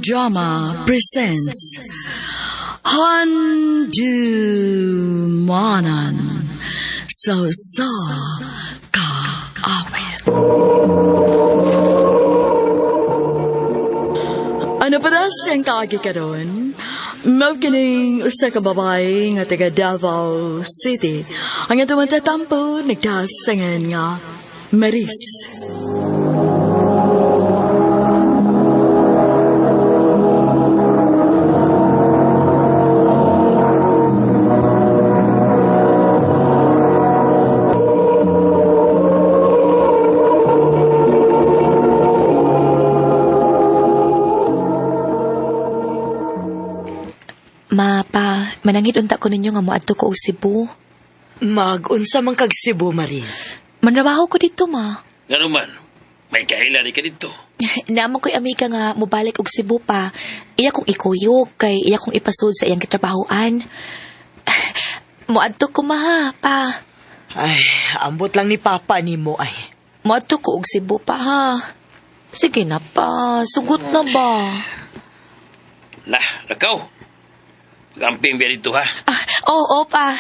Drama presents Handumanan sa Usa Ka Awit. Ano pa daw siyang kaagi karon? Mao kining usa ka babae nga taga Davao City. Ang atong tatampo nagtasangan nga Maris. Ma, pa, manangit unta ko ninyo nga moadto ko og Cebu. Mag-unsa man kag Cebu, Maris. Manrabaho ko dito, ma. Ngano man, may kaila di ka dito. Naman ko'y amiga nga mobalik og Cebu pa. Iya kong ikuyog kay iya kong ipasud sa iyang kitrabahoan. Moadto ko ma, ha, pa. Ay, ambot lang ni Papa nimo ay. Moadto ko og Cebu pa ha. Sige na pa, sugot na ba? Lah, lakaw. Gamping biya dito ha. Ah, oo, pa.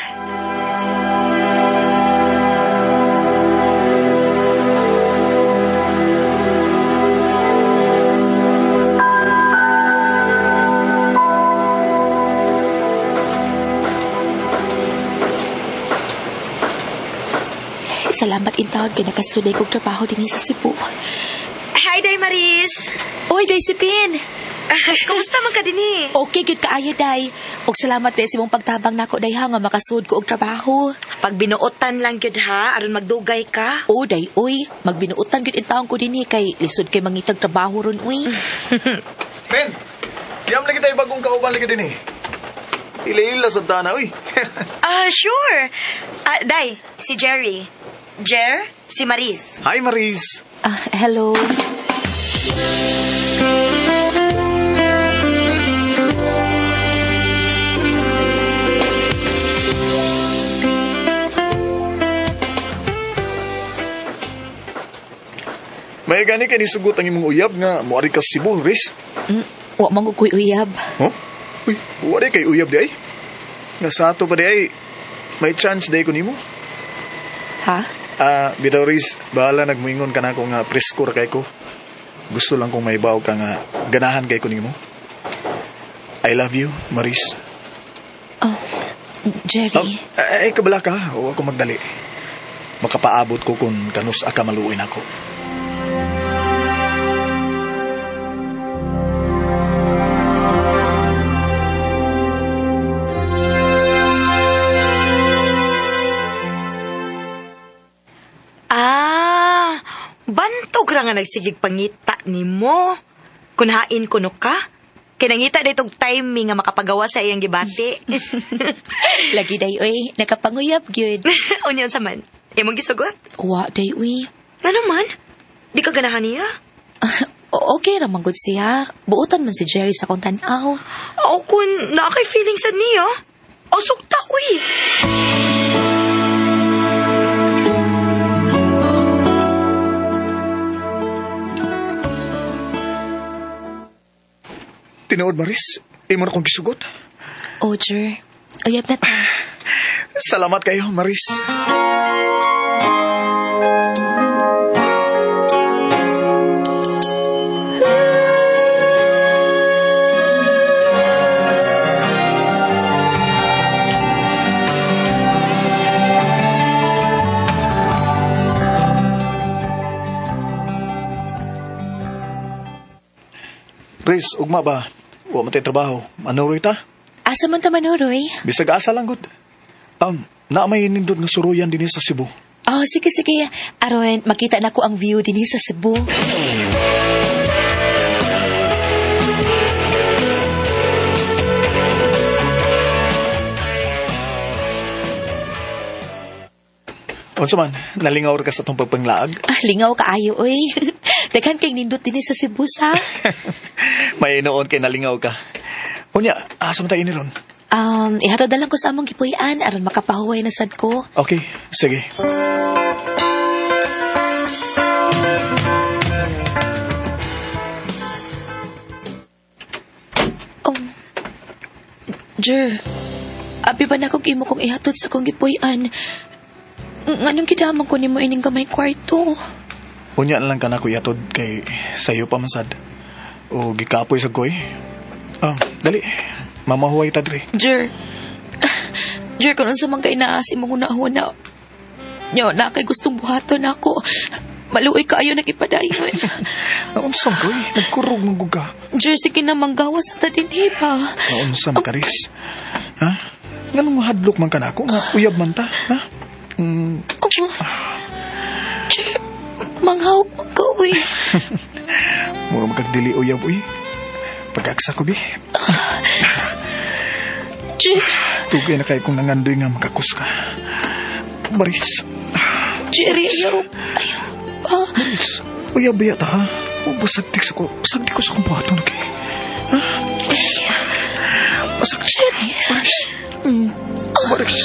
Salamat intawon kay nakasuday kog trabaho dinhi sa Cebu. Hi, Day Maris! Oy, Day Sipin! Kumusta man ka dinhi? Okay gyud kaayo, Day. Og salamat day sa imong pagtabang nako, Day, ha, nga makasud ko og trabaho. Pag binuotan lang gyud ha, aron magdugay ka. O, day, uy, magbinuotan gyud intawon ko dinhi kay lisod kay mangitag trabaho ron, uy. Men, yam lagi tayo bagong kauban lagi din eh. Ila-ila sa tana, uy. Ah, sure. Ah, Day, si Jerry. Jer, si Maris. Hi, Maris. Ah, hello. May gani kay nisugot ang imong uyab nga moari ka sa Cebu, Riz. Wa man ko ko'y uyab. Huh? Uy, wala kay uyab di ay. Nga sa ato pa di ay, may chance di ay ko nimo. Ha? Ah, bitaw Riz, bahala nagmuingon ka na ako nga presko ra kay ko. Gusto lang kong maibaw ka nga ganahan kay ko nimo. I love you, Maris. Oh, Jerry. Oh, ay, kabala ka. O ako magdali. Makapaabot ko kung kanus aka maluin ako. Ah, bantog ra nga nagsigig pangita nimo. Kunhain kuno ka. Kinangita day tog timing nga makapagawa sa iyang gibati. Lagi, day, uy. Nakapanguyab gyud. Unya unsa man? Imong gisugot? Wa, day, uy. Ano man? Di ka ganahan niya? Okay ra man gud siya. Buotan man si Jerry sa akong tan-aw. O kun naa kay feeling sad niya. O sugta uy. Tinuod, Maris. Imo na kong gisugot. Oh, Jer. Uyab na ta. Salamat kayo, Maris. Riz, ugma ba? Wa man tay trabaho. Manuroy ta? Asa man ta manuroy? Bisag asa lang gud. Na may nindot nga suruyan dinhi sa Cebu. Oh, sige, sige. Aron, makita na ko ang view dinhi sa Cebu. Unsa man, nalingaw ra ka sa tong pagpanglaag? Ah, lingaw kaayo, oy. Daghan kay nindot dinhi sa Cebu sa. May inoon kay nalingaw ka. Unya, asa man tayo ini ron? Ihatod na lang ko sa among gipuy-an aron makapahuway na sad ko. Okay, sige. Jer, abi ba na kong imo kong ihatod sa akong gipuy-an? Nganong gidamang ko nimo ining gamay kwarto? Unya na lang ka na ko iatod kay sayo pa man sad. O gikapoy sa koy. Ah, dali. Mamahuway ta diri. Jer, Jer, kung unsa man kay naa sa imong hunahuna, nyo, na kay gustong buhaton ako. Maluoy kaayo nagipadayon. Naunsa man koy? Nagkurog man gud ka. Jer, sige na manggawas na ta dinhi ba? Naunsa man ka, Riz? Ha? Nganong hadlok man ka na ako? Nga uyab man ta? Ha? Mm, Oh, Jer, manghawak man ka, uy. mura magkagdili uyab uy. Pag-aksa ko bi. Jer, Tugay na kayo kung nangandoy nga makakus ka. Maris, Jerry, ayaw, ayaw pa. Maris, uyab ba yata ha? O basagdik sa ko, basagdik ko sa kong buhaton kay. Ha? Basagdik. Jerry. Maris, Maris.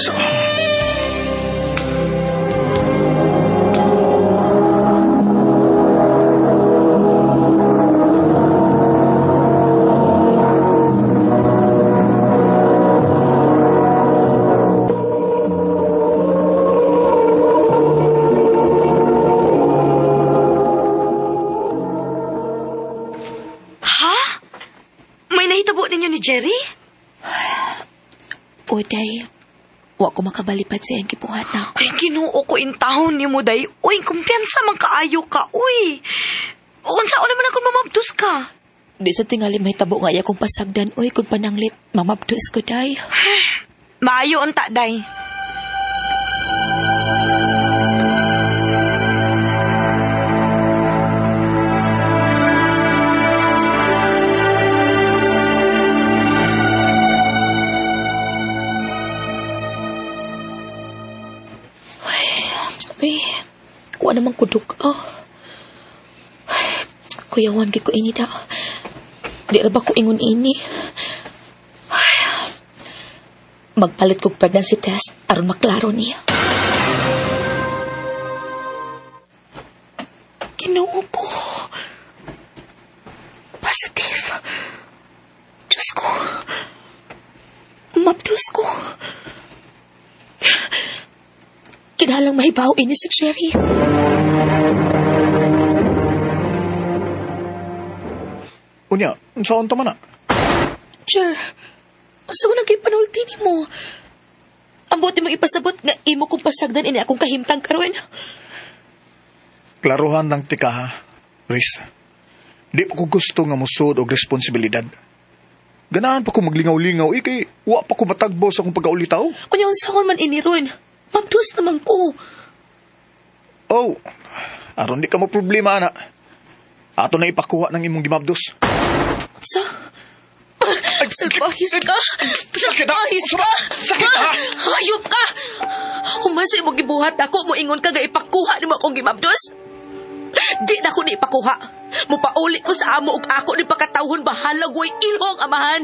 Ha? May nahitabo ninyo ni Jerry? Uday, wa ko makabalipad sa iyang gibuhat na ako. Ay, Ginoo ko in taon ni mo, day. Uy, kumpiyansa man kaayo ka, uy. Unsa naman akong mamabdos ka? Di sa tingali may tabo nga iya kong pasagdan, uy, kung pananglit, mamabdos ko, day. Maayo unta, day. Uy, wa naman kudog, oh. Ay, kuyawan gid ko ini da. Di ra ba ko ingon ini? Ay, magpalit kog pregnancy test aron maklaro niya. Ginoo ko. Positive. Diyos ko. Mabdos ko. Kinalang mahibaw ini si Jerry. Unya, unsaon ta man na? Jer, asa ko nang panulti ni mo? Ang buti mong ipasabot nga imo kong pasagdan ini akong kahimtang karon. Klaruhan lang tika ha, Riz. Di pa ko gusto nga musod og responsibilidad. Ganahan pa ko maglingaw-lingaw, eh, kay wa pa ko matagbo sa akong pagkaulitaw. Unya unsaon man ini ron? Mabdos naman ko. Oh, aron di ka mo problema, ana. Ato na ipakuha ng imong gimabdos. Sa? Salbahis ka! Sakit, ah! Salbahis ka! Sakit, ah! Hayop ka! Human sa imong gibuhat ako, moingon ka ga ipakuha nimo akong gimabdos? Di na ko ni ipakuha. Mupauli ko sa amo ug ako ni pakatawhon bahalag way ilhong amahan.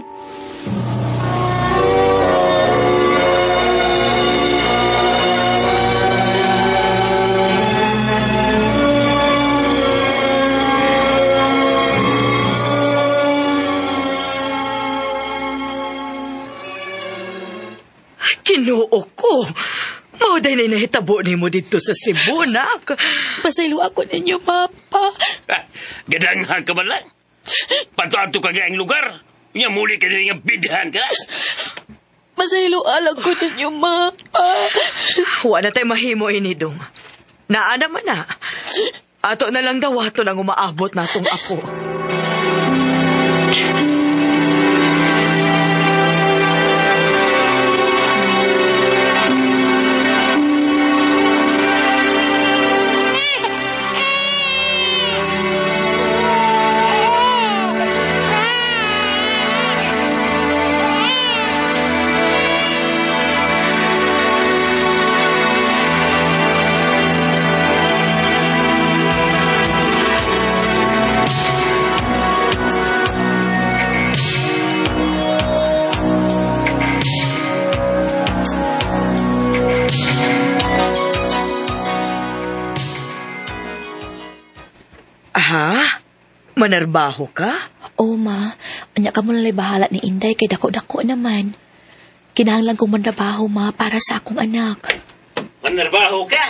Ginoo ko. Mao day na nahitabo nimo didto sa Cebu, nak. Pasaylo ako ninyo, Papa. Ah, gadanghan ka man lang. Pato-ato ka nga ang lugar. Unya muli ka din nga bidhan ka. Pasaylo alang ko ninyo, Mapa. Wa na tay mahimo ini dong. Naa naman na. Ato na lang dawaton ang umaabot natong apo. Ha? Manarbaho ka? Oh, ma. Anya ka mo nalay bahala ni Inday kay dako-dako naman. Kinahanglan kong manrabaho, ma, para sa akong anak. Manarbaho ka.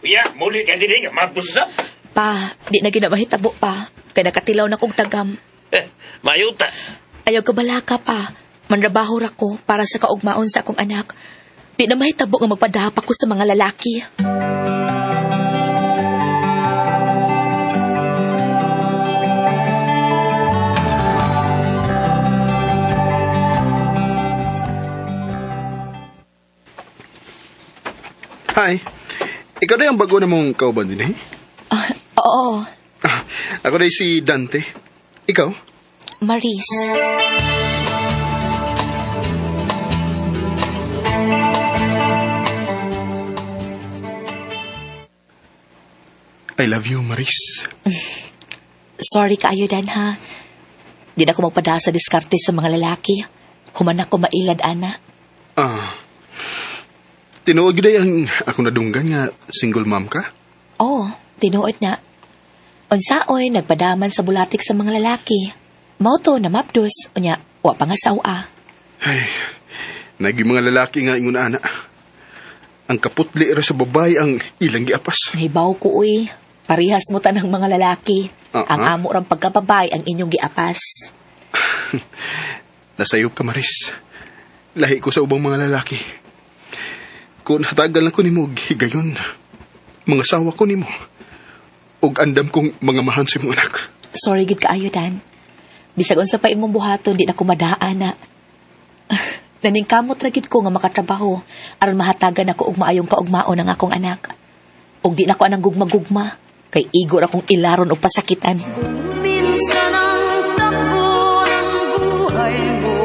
Unya, muli ka din nga mapusap. Pa, di na ginamahitabo pa. Kay nakatilaw na kong tagam. Eh, mayuta. Ayaw ka balaka pa. Manrabaho ra ko para sa kaugmaon sa akong anak. Di na mahitabo nga magpadahap ako sa mga lalaki. Hi. Ikaw na yung bago na mong kauban din eh? Ah, oo, Ah, ako na si Dante. Ikaw? Maris. I love you, Maris. Sorry kaayo, Dan, ha? Di na ako magpadala sa diskarte sa mga lalaki. Human ako mailad, ana. Ah. Tinuod gyud ay ang ako nadunggan nga single mom ka? Oo, tinuod na. Unsaoy, nagpadaman sa bulatik sa mga lalaki. Mao to na mapdos, unya, wa pa nga sawa. Ay, naging mga lalaki nga ingon ana. Ang kaputli ra sa babae ang ilang giapas. Nahibaw ko, uy. Parihas mo tanang mga lalaki. Ah, Ang ah. amo rang pagkababay ang inyong giapas. Nasayop ka, Maris. Lahi ko sa ubang mga lalaki. Kung hatagal na ko nimo og higayon, mga sawa ko nimo. Og andam kong mga mahan sa imong anak. Sorry gid kaayo, Dan. Bisag unsa pa imong buhaton, di na ko madaan na. Naningkamot ra gid ko nga makatrabaho aron mahatagan ako og maayong kaugmaon ang akong anak. Ug di na ko anang gugma-gugma kay igo ra kong ilaron og pasakitan. Minsan ang takbo ng buhay mo,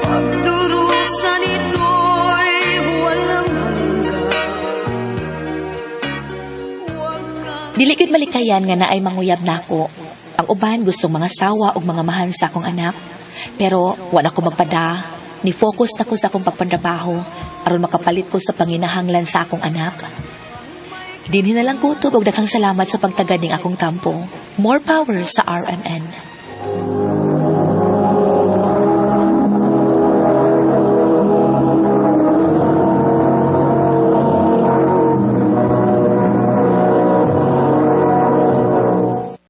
pagdurusan ito'y walang hanggan. Huwag kang Dili gyud malikayan nga naay manguyab nako. Ang uban gustong mga sawa og mga mahan sa akong anak. Pero wala ko magpada. Ni focus na ko sa akong pagpantrabaho aron makapalit ko sa panginahanglan sa akong anak. Dinhi na lang kutob og daghang salamat sa pagtagad ning akong tampo. More power sa RMN.